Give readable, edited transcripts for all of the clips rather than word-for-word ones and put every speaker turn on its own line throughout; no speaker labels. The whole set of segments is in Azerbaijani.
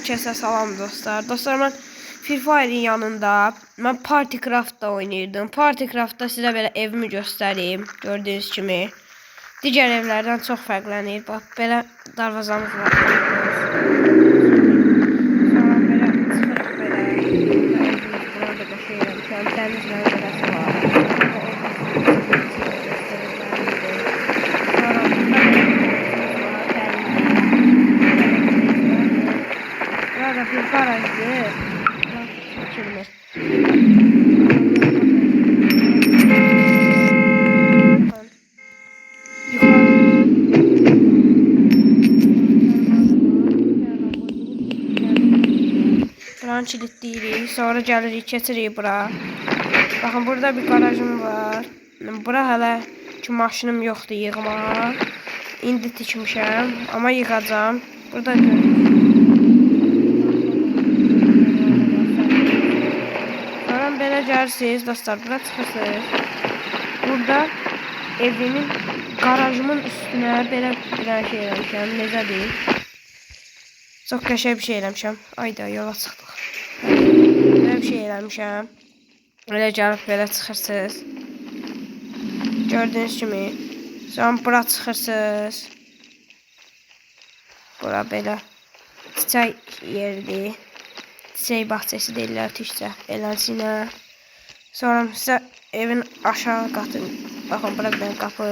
Hər kəsə salam dostlar. Dostlar, mən Free Fire'in yanında mən Party Craft'da oynayırdım. Party Craft'da sizə belə evimi göstəreyim. Gördüyünüz kimi. Digər evlərdən çox fərqlənir. Bax, belə darvazamız var. Sonra belə çıxırıq belə. Burada evimiz, buranı da qəşəng eləmişəm. Dəniz mənzərəsi var. Burada evimiz göstərəcəm. Sonra burada belə bir dənizimiz var. Dərindir. Burada bir garajdır. Çəkilmir. Baxın. Yuxarı. Buranı kilitləyirik. Sonra gəlirik, keçirik bura. Baxın, burada bir qarajım var. Bura hələ ki maşınım yoxdur yığmağa. İndi tikmişəm, amma yığacam. Burada görürsünüz. Sonra belə gəlirsiniz dostlar, bura çıxırsınız. Burada evimin, qarajımın üstünə belə bir dənə şey eləmişəm. Necə deyim? Çox qəşəng bir şey eləmişəm. Ayda, yola çıxdıq. Belə bir şey eləmişəm. Belə gəlib belə çıxırsınız. Gördüyünüz kimi. Sonra bura çıxırsınız. Bura belə çiçək yeridir. Çiçək bağçası deyirlər türkcə. Eləsinə. Sonra sizə evin aşağı qatı. Baxın, bura bir dənə qapı.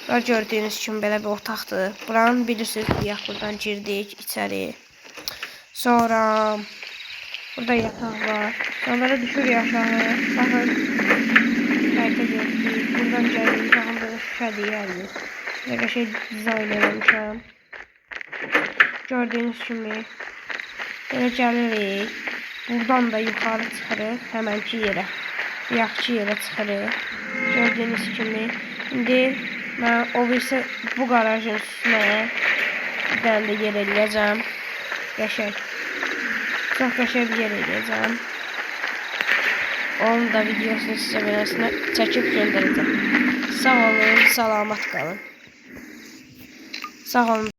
Bura gördüyünüz kimi belə bir otaqdır. Buranı bilirsiniz, bayaq buradan girdik içəri. Sonra burada yataq var. Sonra belə düşürük aşağı. Baxın. Xəritə gördük. Buradan gəlirik. Baxın, belə şüşədir hər yer. Belə qəşəng dizayn eləmişəm. Gördüyünüz kimi. Belə gəlirik. Buradan da yuxarı çıxırıq həmənki yerə. Bayaqki yerə çıxırıq. Gördüyünüz kimi. İndi mən o birisi bu qarajın üstünə bir dənə də yer eləyəcəm. Qəşəng. Çox qəşəng bir yer eləyəcəm. Onun da videosunu sizə beləsinə çəkib göndərəcəm. Sağ olun, salamat qalın. Sağ olun.